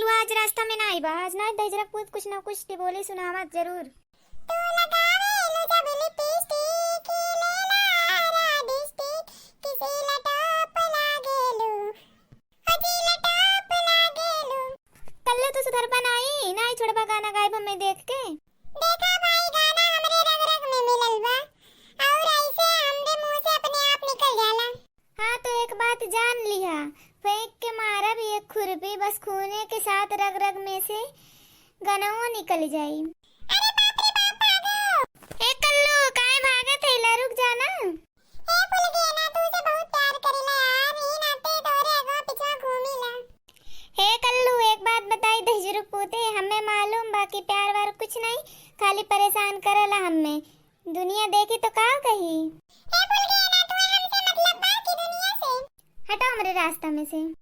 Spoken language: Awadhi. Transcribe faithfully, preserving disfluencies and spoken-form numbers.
तू आज रास्ता में ना आई बा, आज ना दहिजरक पूत कुछ ना कुछ टिबोली सुनावत जरूर। तू लगावेलू जब लिपस्टिक, लेला आरा डिस्ट्रिक्ट, किसी लटोप लागेलू, हो जी लटोप लागेलू। कल्लू तू सुधरबा नाई, नाई छोड़बा गाना गायब हमें देख के। देखा भाई, गाना हमरे रग रग में मिलल बा, और ऐसे हमरे मुंह से अपने आप निकल जाला। हाँ, तो एक बात जान लिहा, फेंक के मारब एक खुरपी, बस खूने के साथ रग रग में से गनवो निकल जाई। अरे बाप रे बाप, भागो। ए कल्लू, काहे भागत है? ला रुक जाना। ए फुलगेना, तू से बहुत प्यार करेला यार, ई नाते तोरे आगवा पिछवा घूमीला। ए कल्लू, एक बात बताई दहिजरू पूते, हमें मालूम बा कि प्यार वार कुछ नहीं, खाली परेशान करला हमें। दुनिया देखी तो का कही? ए फुलगेना, तू हमसे मतलब बा कि दुनिया से? हटो हमरे रास्ता में से।